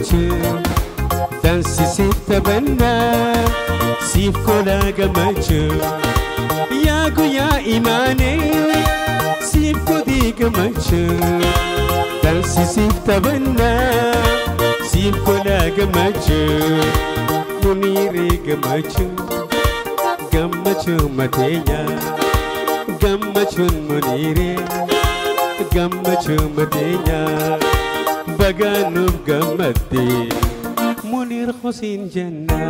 gammachuu dansi siif taphannaa siif kolaa gammachuu yaa guyyaa imaanee siif godhii gammachuu dansi siif taphannaa siif kolaa gammachuu Muniiree gammachuu gammachuu mateenya gammachuun Muniiree gammachuu mateenya bagaanuuf gammadde Muniir Hussein jenna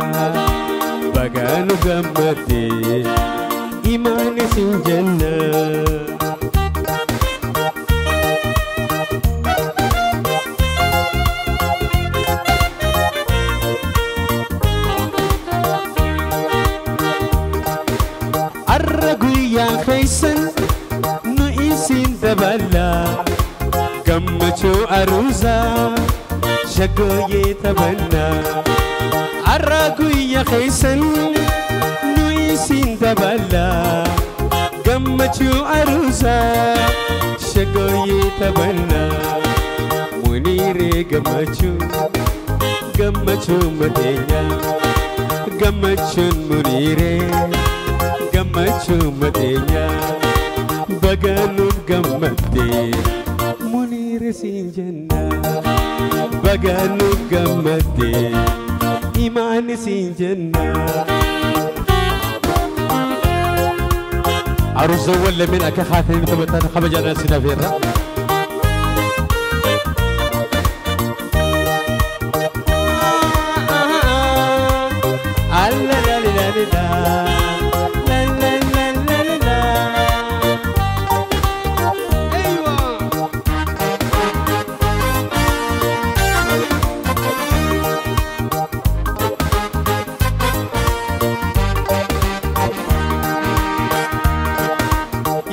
bagaanuuf gammadde imaane siin jenna. Arra guyyaa keessan nu isin dabala gammachuu aruusaa shaggooyyee taphannaa. Arra guyyaa keessan nu isin dabala gammachuu aruusaa shaggooyyee taphannaa. Muniiree gammachuu gammachuu mateenya gammachuun Muniiree gammachuu mateenya bagaanuuf gammadde Muniiree siin jenna bagaanuuf gammadde imaane siin jenna. Aruusawwan lameen akka haatanii taphatan kabajaadhaan si nafeerra.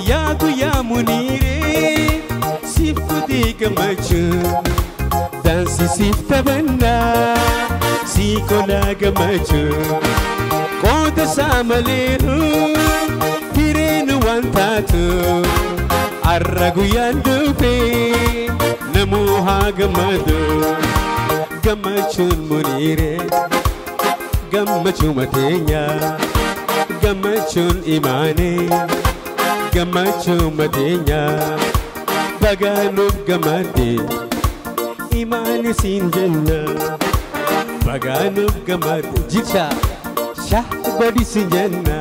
Yaa guyyaa Muniiree siif godhii gammachuu dansi siif taphannaa sii kolaa gammachuu qooda isaa maleeru hireen waan taatu arra guyyaan dhufee namuu haa gammadu gammachuun Muniiree gammachuu mateenya gammachuun imaanee gammachuu mateenya bagaanuuf gammadde imaane siin jenna bagaanuuf gammadde jicha shah godhi siin jenna.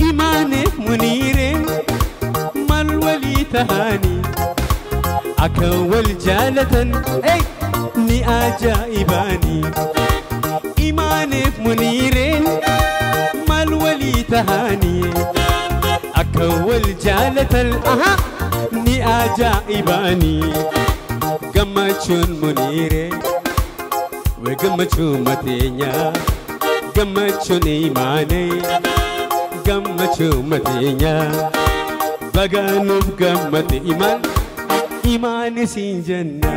Imaane Muniiree maal walii tahanii akka wal jaalatan ni ajaa'ibaanii. Imaaneef Muniireen maal walii tahanii akka wal jaalatan ni ajaa'ibaanii. Gammachuun Muniiree gammachuu mateenya gammachuun imaanee gammachuu mateenya bagaanuuf gammadde imaan imaane siin jenna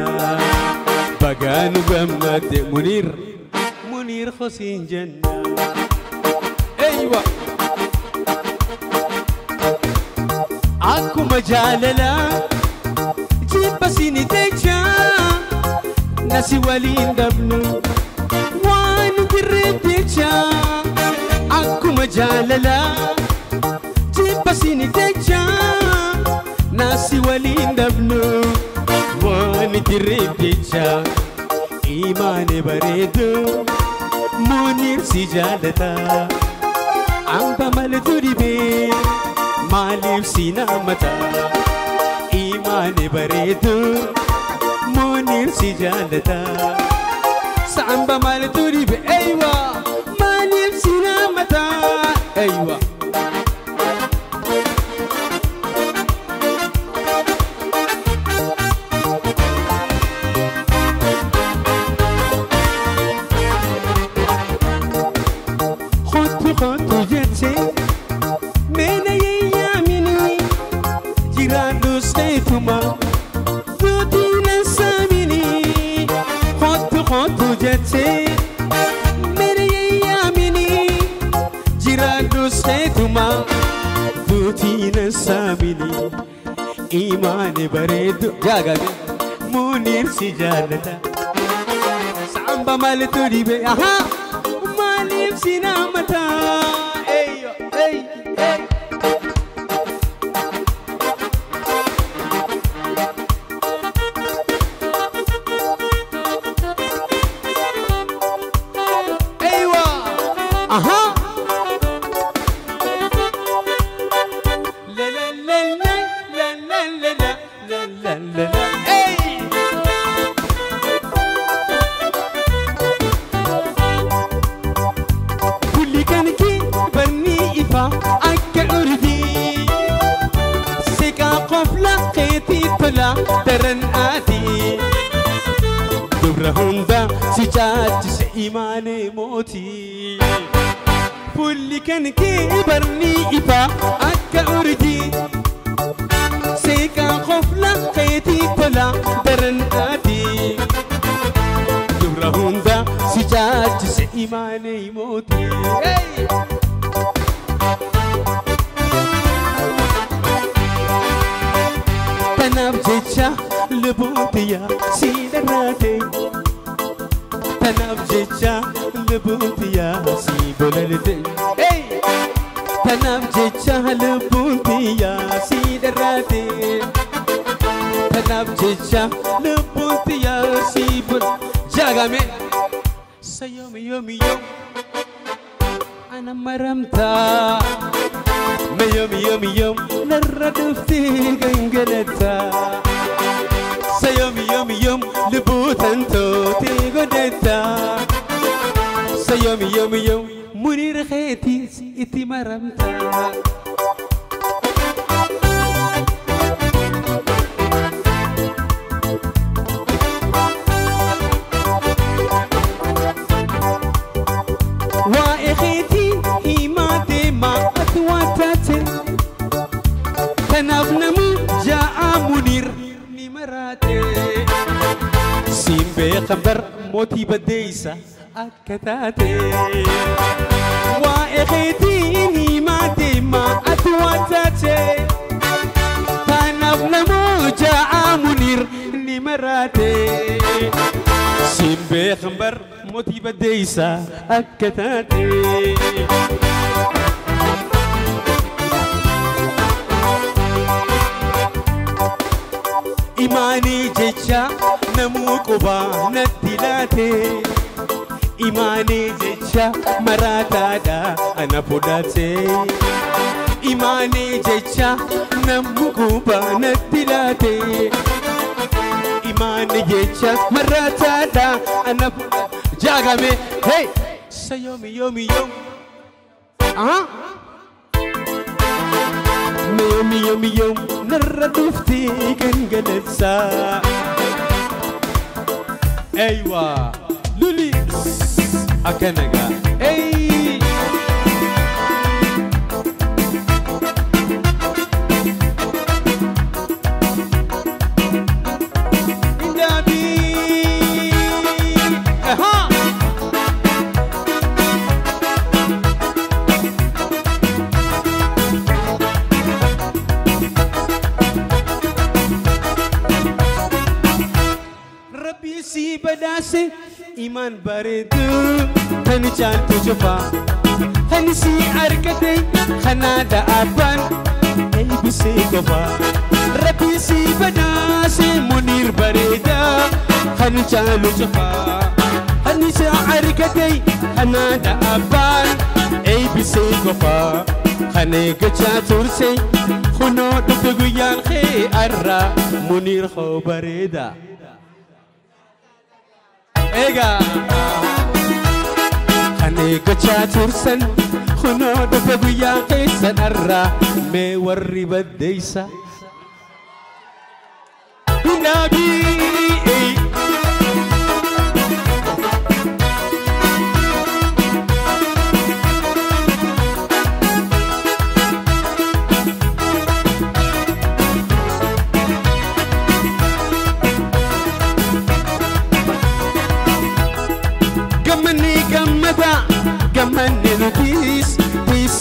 bagaanuuf gammadde Muniir Muniir Hussein jenna. Eywa. Akkuma jaalalaa jibba siin teecha nasi waliin dhabnu waan jirreef jecha akkuma jaalalaa jibba siin teecha nasi waliin dhabnu waan jirreef jecha imaane bareedu Muniir si jaalata amba maltu dhibee maaliif si naamata imaane bareedu Muniir si jaalata saamba maltu dhibee eywa maaliif si naamata Eywa. Khottu khottu jettee meena yeeyyaamini Jiraadhus keetuma duutiin saamini kootu kootu jettee mere yaamini jiraadhus keetuma duutiin saamini imaani bareedu jaagame Muniir si jaalata saamba maaltu dhibe aha maaliif si naamata eeyo ey ey. أها لا لا لا لا لا لا لا لا لا لا أي كل كان كي برني إفا أكا أردي سكا قفلة قيتي طلا ترن آتي دبر هوندا سجاج إيماني موتي فولي كان كبرني إفا أكا أردي سيكا خفلة قيتي طلا درن آتي دبر هوندا سجاج إيماني موتي. تناب جيتشا لبوتيا سيدراتي تناب جيتشا لبوتيا سيبولالتي تناب جيتشا لبوتيا سيدراتي تناب جيتشا لبوتيا سيبول جاغامي سيومي يومي يوم أنا مرمتا ما يوم يوم يوم نردفتي قنقلتا سيوم يوم يوم لبوتنتو تيغدتا سيوم يوم يوم منير خيتي إتي مرمتا. وإخيتي إما ديما أتواتاتي تنافنمو جاء منير نمراتي سيمبي خبر موتي بديسة أكتاتي وإخيتي إما ديما أتواتاتي تنافنمو جاء منير نمراتي سيمبي خبر موتي بديسة أكتاتي. إيماني جيتشا نمو قبا ندلاتي إيماني جيتشا مراتا دا أنا فوداتي إيماني جيتشا نمو قبا ندلاتي إيماني جيتشا مراتا دا أنا فوداتي جاغامي هي سيومي يومي يوم أها يومي يومي يوم نردفتي كنقلتسا أيوة لولي أكنغا أي أها بداسي إيمان بريدو تنجان تجفا خنسي أركتي خنادا أبان أي بسي كفا ربي سي بداسي منير بريدا خنجان تجفا خنسي أركتي خنادا أبان أي بسي كفا خنيك جاتورسي خنو دفقيان خي أرى منير خو بريدا Ega Khane gocha tursan khuno dhufe guyyaa keessan arra mee warri baddeessa Nabi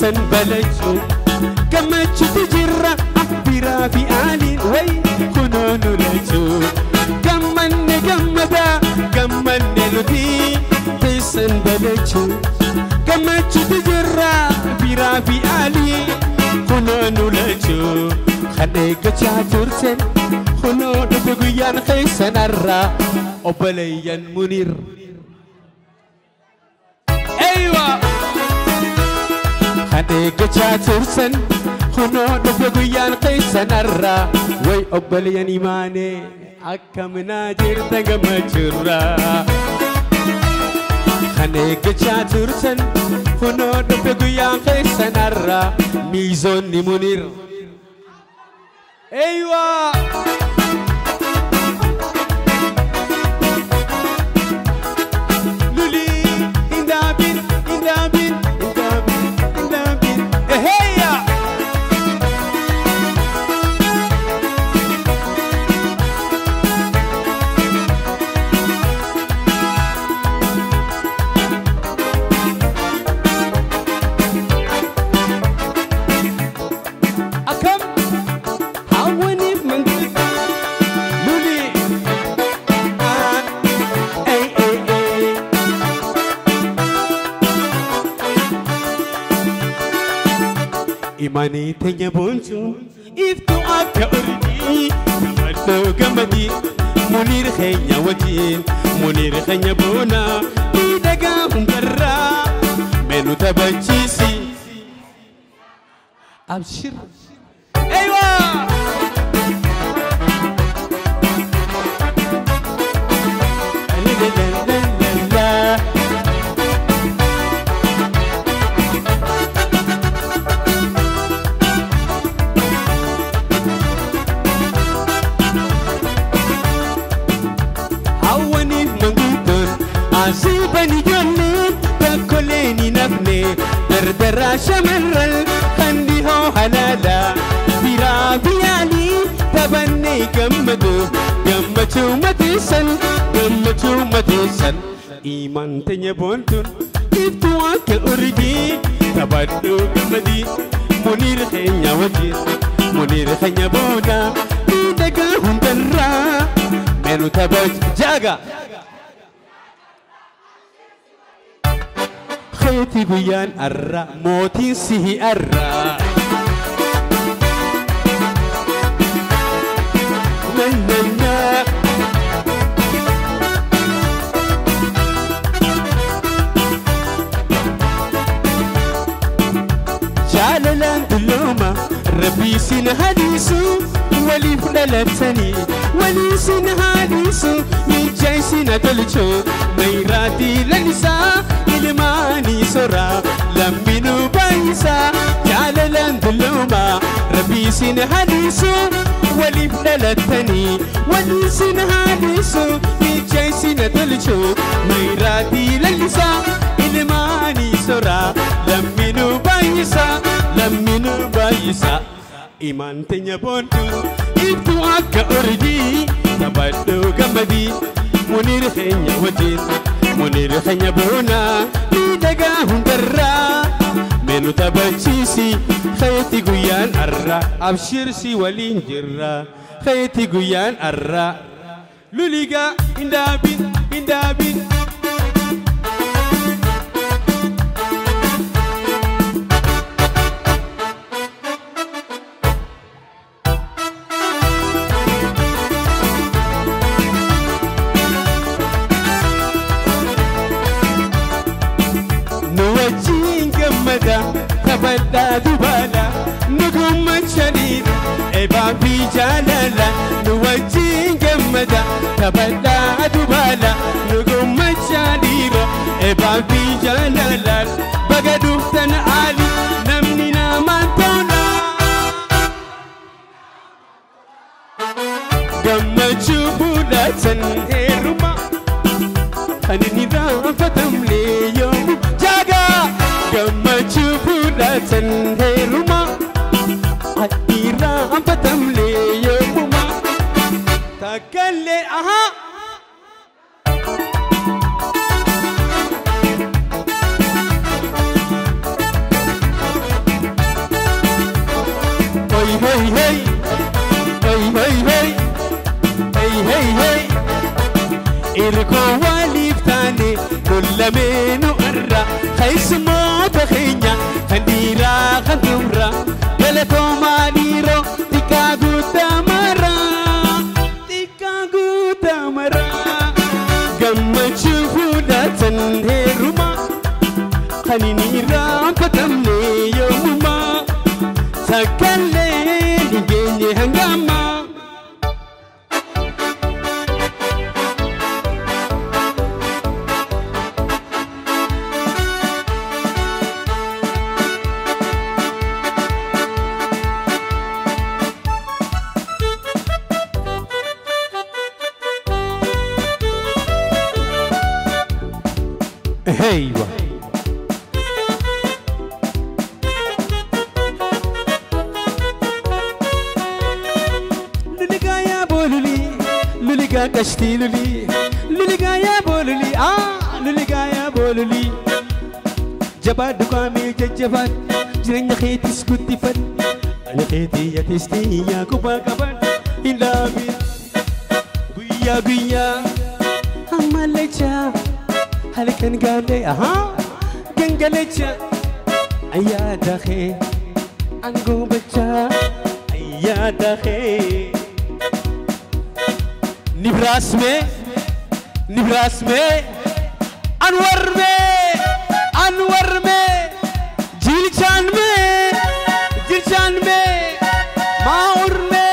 Teessan balachuu gammachuutu jirra biraa fi aaliin way kunoo nu lachuu gammanne gammadaa gammanne nuti teessan balachuu gammachuutu jirra biraa fi aaliin kunoo nu lachuu kan eeggachaa turtan kunoo dhufe guyyaan keessan har'a obboleeyyan Muniir. Eywa! Kan eeggachaa turtan kunoo dhufe guyyaan keessan har'a way obboleeyyan imaanee akkaminaa jirtan gammachuurra. Kan eeggachaa turtan kunoo dhufe guyyaan keessan har'a miizonni Muniir. Eywa! Luli indaabin indaabin indaabin indaabin eheya! Akkam hawwaniif manguddoo luli ay ay ay Imanii teenya boontuu iftuu akka urjii gammadoo gammadii Muniir keenya wajjin Muniir keenya boonaa miidhagaa hundarraa mee nu taphachiisi. Abshir. Eywa! La la la la. Hawwaniif manguddoon asiiban ijoolleen tokkolleen hin hafne dardaraa shamarran kan dhihoo halaalaa biraa fi yaalii taphannee gammadu gammachuu mateessan gammachuu mateessan imaan teenya boontuun iftuu akka urjii taphadhuu gammadii Muniir keenya wajjin Muniir keenya boonaa miidhagaa hundarraa menu tabaj jaaga. Keeti guyyaan arra mootiin sihi arra. Na na na. Jaalalaan dullooma rabbii sin hadiisu waliif dhalatanii walii sin hadiisu miijaa isin tolchu mayraatii lalisaa ilmaanii soraa lamminuu baay'isaa jaalalaan dullooma rabbii sin hadiisu waliif dhalatanii walii sin hadiisu miijaa isin tolchu mayraatii lalisaa ilmaanii soraa lamminuu baay'isaa lamminuu baay'isaa. Imaan teenya boontuu iftuu akka urjii taphadhuu gammadii Muniir keenya wajjin Muniir keenya boonaa miidhagaa hundarraa mee nu taphachiisi keeti guyyaan har'a abshir si waliin jirra keeti guyyaan har'a luligaa hindaabin hindaabin. Nu wajjin gammada taphadhaa dubaala nu gammachaniidha eebaa fi jaalala nu wajjin gammada taphadhaa dubaala nu gammachaniidha eebaa fi jaalala baga dhuftan aali namni namaan tola. Gammachuu fudhatan heeruma kan inni raanfatamne yoomu jaaga gammachuu fudhatan heeruma inni raanfatamne yoomuma takkallee aha. إركو والفتاني كل منو أرى خيس موت خينيا خنديرا خندورا قلتو ماليرو تكاغو تامرا تكاغو تامرا قمت شوفودا تنهرما خليني رافتمني يوما سكالي جيني هنغاما ايوه لوليغا يا بولولي لوليغا كشتي لولي لوليغا يا بولولي لوليغا يا بولولي جبا دقامي ججبات جرين خيتي سكوتي فت انا خيتي يا تستي يا كوبا كبان إلا بي قويا قويا أمالجا هلكن قالي أها جنجلتشا أيا دخي أنقو بتشا أيا دخي نبراس مي نبراس مي أنور مي أنور مي جيلشان مي جيلشان مي ماور مي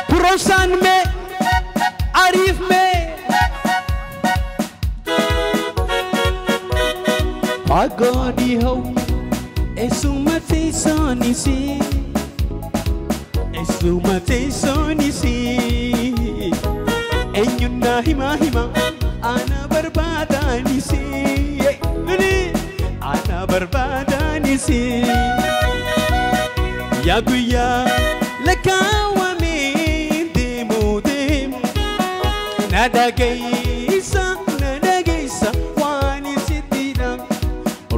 بروشان مي عريف مي Agodi ho, esuma te sonisi, esuma te sonisi. Enyuna hima hima, ana barbadanisi, luli, ana barbadanisi. Ya guya, lakawami demu demu, nada geisa, nada geisa.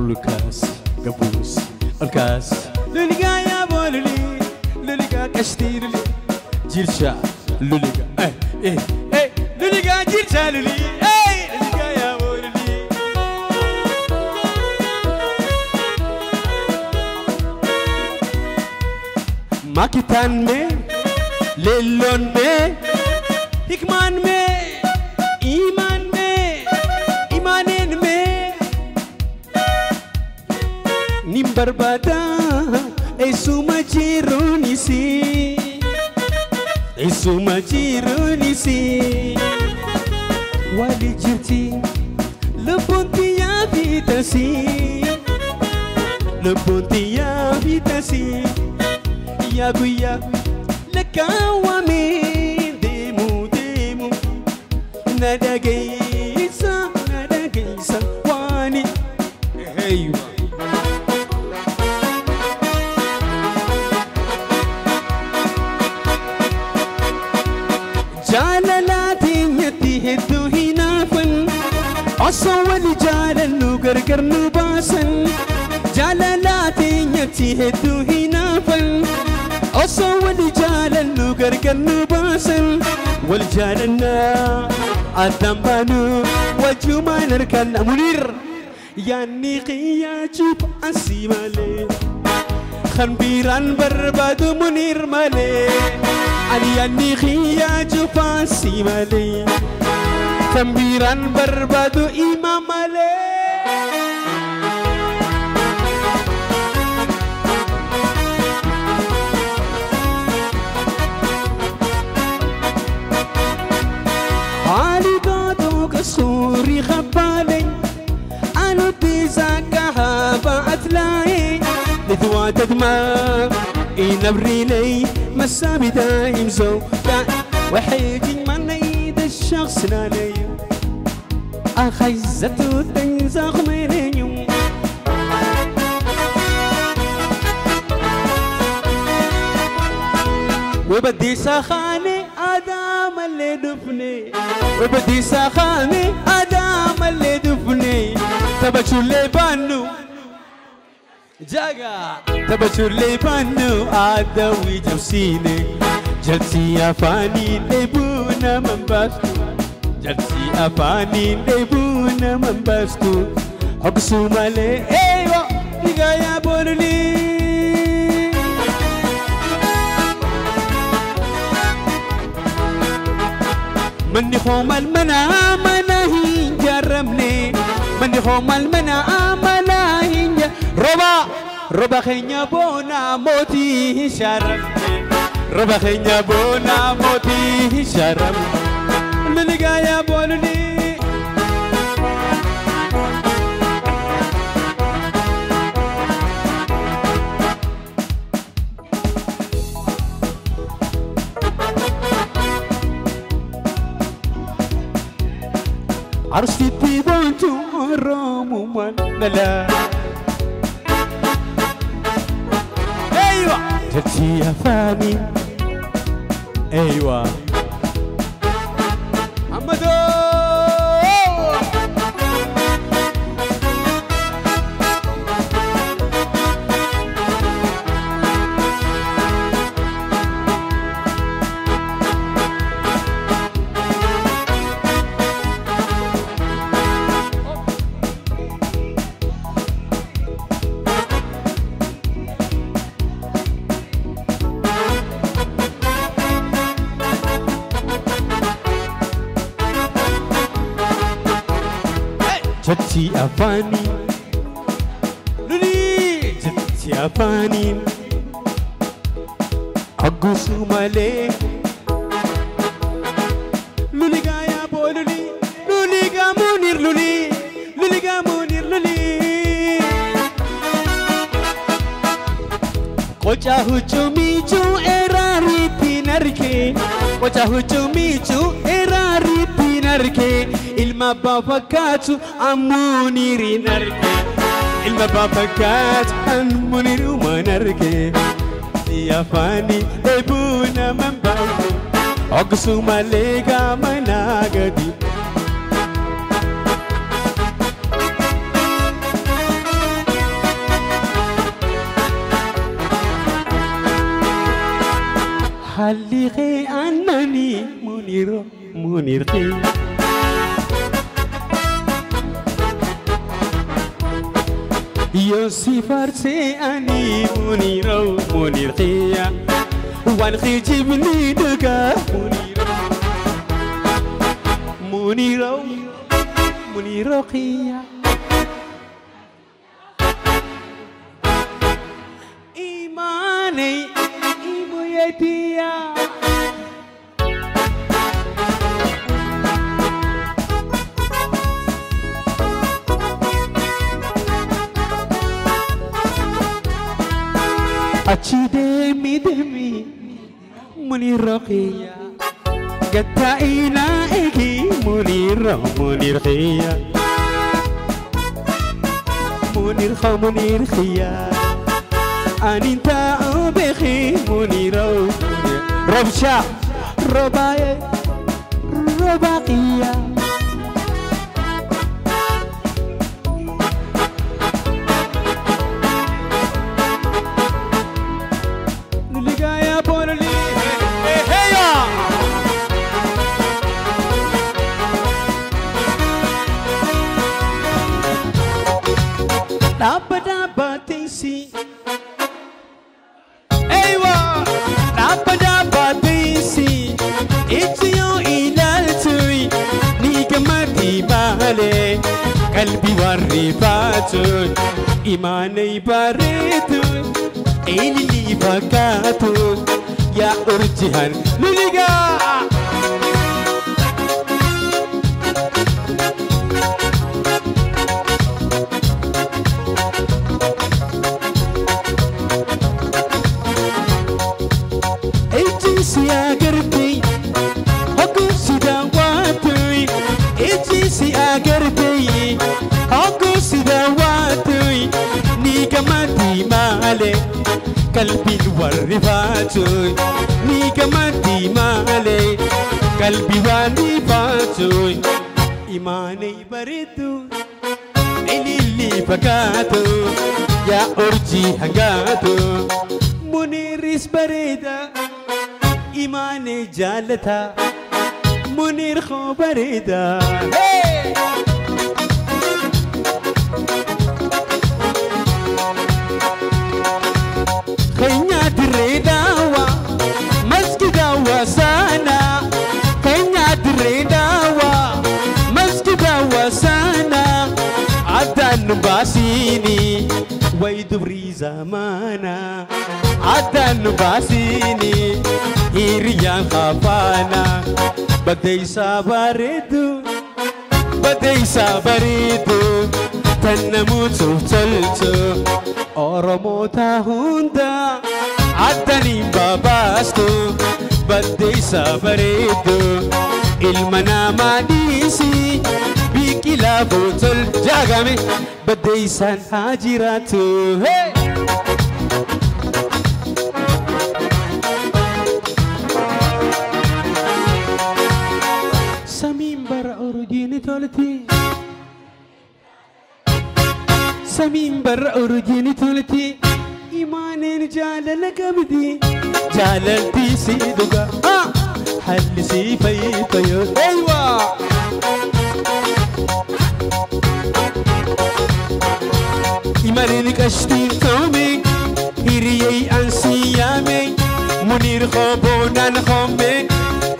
الكاس قبوس الكاس لوليغا يا بولولي لوليغا كشتي لولي جيلشا لوليغا ايه ايه ايه لوليغا جيلشا لولي ايه لوليغا يا بولولي ماكيتان مي ليلون مي هكمان مي إيمان مي إيمانين مي Nimbarbada, esuma jirunisi, esuma jirunisi. Wali jirti, lebuntia vitasi, lebuntia vitasi. Ya guya, lekawami demu demu, nada geisa, nada geisa wani. Hey. أصول جالنو غرغرنو باسن جالالاتي نتي هدو هنافن أصول جالنو غرغرنو باسن والجالنا أدم بانو وجمان ركن منير يعني قياجب أسيمالي خنبيران برباد منير مالي يعني قياجب أسيمالي تنبيران بربادو إمام علي علي قادو قصوري خبالي أنو تيزاكها بأتلاي لثواتد ما إنبري لي مسامي دايم زو وحيجي من عيد الشخص لالي أخيزتو تنزاق منيوم وبدي سخاني أدام اللي دفني وبدي سخاني أدام اللي دفني تبشر لي بانو جاقا تبشر لي بانو عدوي جوسيني جلسي يا فاني لبونا من باستو Jalsi afaaniin dheebuu nama hin baastu hoksuu malee eeywa dhigaa boolulii. Manni hoomal mana mana hin jaaramne manni hoomal mana mana hin roba roba keenya boona mootii hin shaaramne roba keenya boona mootii hin shaaramne loligaa yaa boolulii. Arsitti boontu Oromoo dhala. Eeywa! Jechi afaanii. Eeywa! Ammadoo! Jechi afaanii luli jechi afaanii hoggusuu malee luligaa yaa booluli luligaa muunir luli luligaa muunir luli. Qoca huccuu miicuu eraariitti narkee qoca huccuu miicuu eraariitti narkee ilma abbaa fakkaatu ammuuniiriin argee ilma abbaa fakkaatu ammuuniirumaan argee afaanii dheebuu nama hin baafne hogsuu malee gaama naa gadi. Haalli kee aannanii muuniroo muunir kee. Yoosi farsee ani muuniroo muunir kee waan kijibni dhugaa muuniroo muuniroo muuniroo kee. Imaanee imuyeetiyaa. Achi deemi deemi muniroo kiyya gattaa'inaa eegi muniroo munir kiyya munir koo munir kiyya ani taa'u beeki muniroo robsha robaayee robaa kiyya. Dhaabba dhaabbateessi. Eeywa! Dhaabba dhaabbateessi. Ijji yoo ilaaltu ni gammadi malee qalbii warri baatu imaanay bareedu ililii fakkaatu yaa urjihan luligaa. Qalbiin warri baatu ni gammadi malee qalbii waan baatu imaanay bareedu ililii fakkaatu yaa urjii hangaatu muniiris bareeda imaanay jaalata منير خبريدا خينا دريداوا مسجدا وسانا خينا دريداوا مسجدا وسانا عدن باسيني ويدبري زمانا عدن باسيني هيريان خفانا بدي سابريدو بدي سابريدو تنموت تلتو أورموتا هوندا عدني باباستو بدي سابريدو المنامة ديسي بكلا بوتل جاغامي بدي سان هاجراتو هي سمين بر أرجيني تولتي سمين بر أرجيني تولتي إيمانين جالل قبدي جاللتي سيدوغا حل سيفي طيور أيوة إيمانين كشتين تومي هيريي أنسيامي منير خبونان خمي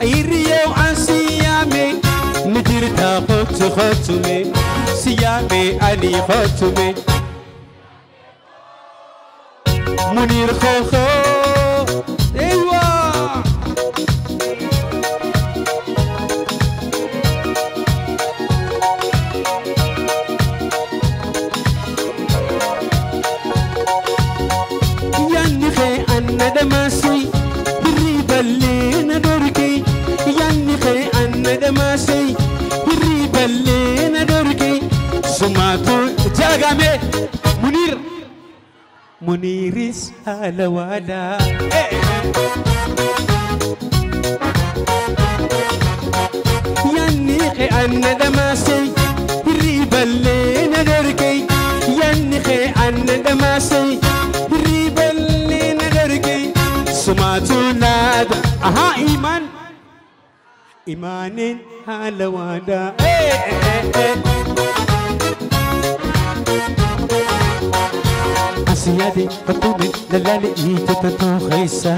هيريي أنسيامي نجرتا خط خطمي سيامي أني خطمي منير خوخو أيوة يانخي أنا دماسي الريبة اللي ندوركي يانخي أنا دماسي الريبة اللي ندوركي سمعتو جاغامي منير منيرس هالوالا يانخي أنا دماسي الريبة اللي ندوركي يانخي أنا دماسي الريبة اللي ندوركي سمعتو نادا أها إيمان إيمان هالوالا عسيادي فطومي للالي إيجتتو خيسة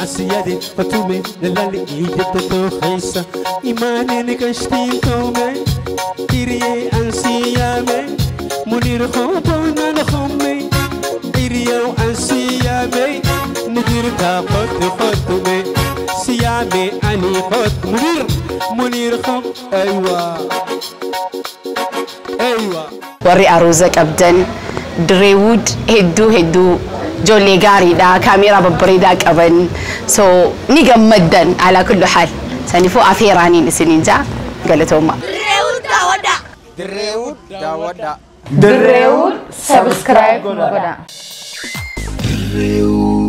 عسيادي فطومي للالي إيجتتو خيسة إيماني نكشتين تومي إيريي أنسيامي منير خوبونا نخمي إيريي أنسيامي ندير تاقوت خطمي سيامي أني خط منير منير خم أيوة أيوة warri aruuza qabdan Direewud hedduu hedduu ijoollee gaariidha kaameeraa babbareedaa qaban so ni gammaddan alaa kullu haal saniifuu afeeraaniin isiniin jaa galatooma. Direewud daawwadhaa. Direewud daawwadhaa. Direewud subscribe godhaa. Direewud.